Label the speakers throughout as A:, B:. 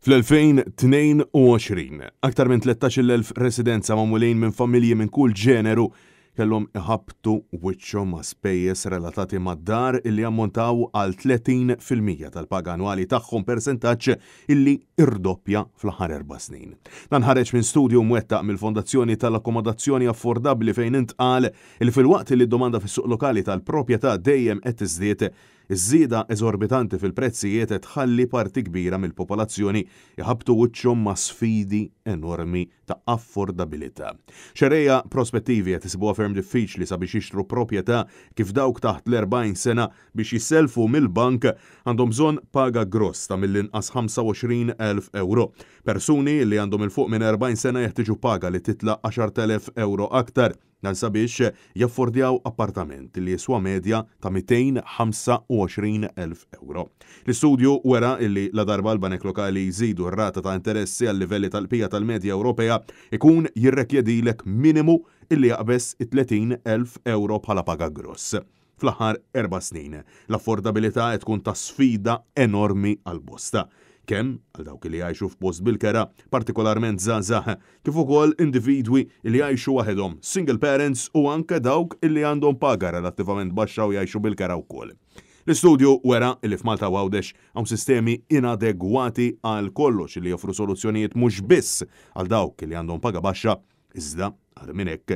A: Fl-2022, aktar minn 13,000 residenza magħmulin minn familji minn kull ġeneru kellhom iħabbtu wiċċhom ma' spejjeż relatati mad-dar illi ammontaw għal 30% tal-paga annwali tagħhom, persentaġġ illi irdoppja fl-aħħar 4 snin. Dan ħareġ minn studju mwettaq mill-Fondazzjoni tal-Akkomodazzjoni Affordabbli fejn intqal li filwaqt li d-domanda fis-suq lokali tal-proprjetà dejjem qed tiżdied, iż-żieda eżorbitanti fil-prezzijiet qed tħalli parti kbira mill-popolazzjoni iħabbtu wiċċhom ma' sfidi enormi ta' affordabilità. Xerrejja prospettivi qed isibuha ferm diffiċli sabiex jixtru proprjetà, kif dawk taħt l-40 sena biex jisselfu mill-bank għandhom bżonn paga gross ta' mill-inqas 25,000 euro. Persuni li għandhom 'il fuq minn 40 sena jeħtieġu paga li titla' 10,000 euro aktar. Dan sabiex jaffordjaw appartament li jiswa medja ta' 225,000 euro. L-istudju wera illi la darba l-banek lokali jżidu r-rata ta' interessi għal livelli tal-bqija tal-medja Ewropea, ikun jirrekjedilek minimu illi jaqbeż 30,000 euro bħala paga gross. Fl-aħħar 4 snin, l-affordabilità qed tkun ta' sfida enormi għal bosta, kemm għal dawk li jgħixu f'post bil-kera, partikolarment żgħażagħ, kif ukoll individwi li jgħixu waħedhom, single parents u anke dawk li għandhom paga relattivament baxxa u jgħixu bil-kera wkoll. L-istudju wera li f'Malta u Għawdex hawn sistemi inadegwati għal kollox li joffru soluzzjonijiet mhux biss għal dawk li għandhom paga baxxa, iżda għal minn hekk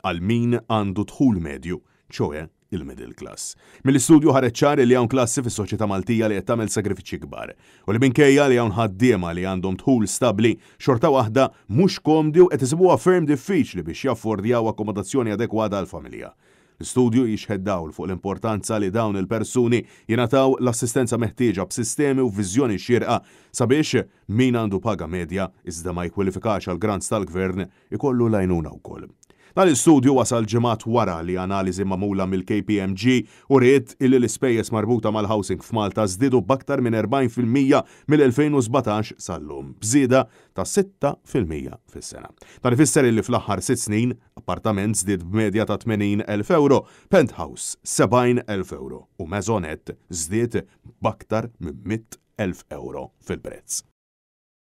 A: għal min għandu dħul medju, ċoè il-middle class. Mill-istudju ħareġ ċar li hawn klassi fis-soċjetà Maltija li qed tagħmel sagrifiċċji kbar u li minkejja li hawn ħaddiema li għandhom dħul stabbli, xorta waħda mhux komdi u qed isibuha ferm diffiċli biex jaffordjaw akkomodazzjoni adekwata għal familja. L-istudju jixħet dawl fuq l-importanza li dawn il-persuni jingħataw l-assistenza meħtieġa b'sistemi u viżjoni xierqa sabiex min għandu paga medja iżda ma jkwalifikax għal grants tal-gvern ikollu l-għajnuna wkoll. Dan l-istudju wasal ġimgħat wara li analiżi magħmula mill-KPMG uriet illi l-ispejjeż marbuta mal-housing f'Malta żdiedu b'aktar minn 40% mill-2017 sal-lum, b'żieda ta' 6% fis-sena. Dan ifisser illi fl-aħħar 6 snin appartament żdied b'medja ta' 80,000 euro, penthouse 70,000 euro u maisonette żdied b'aktar minn 100,000 euro fil-prezz.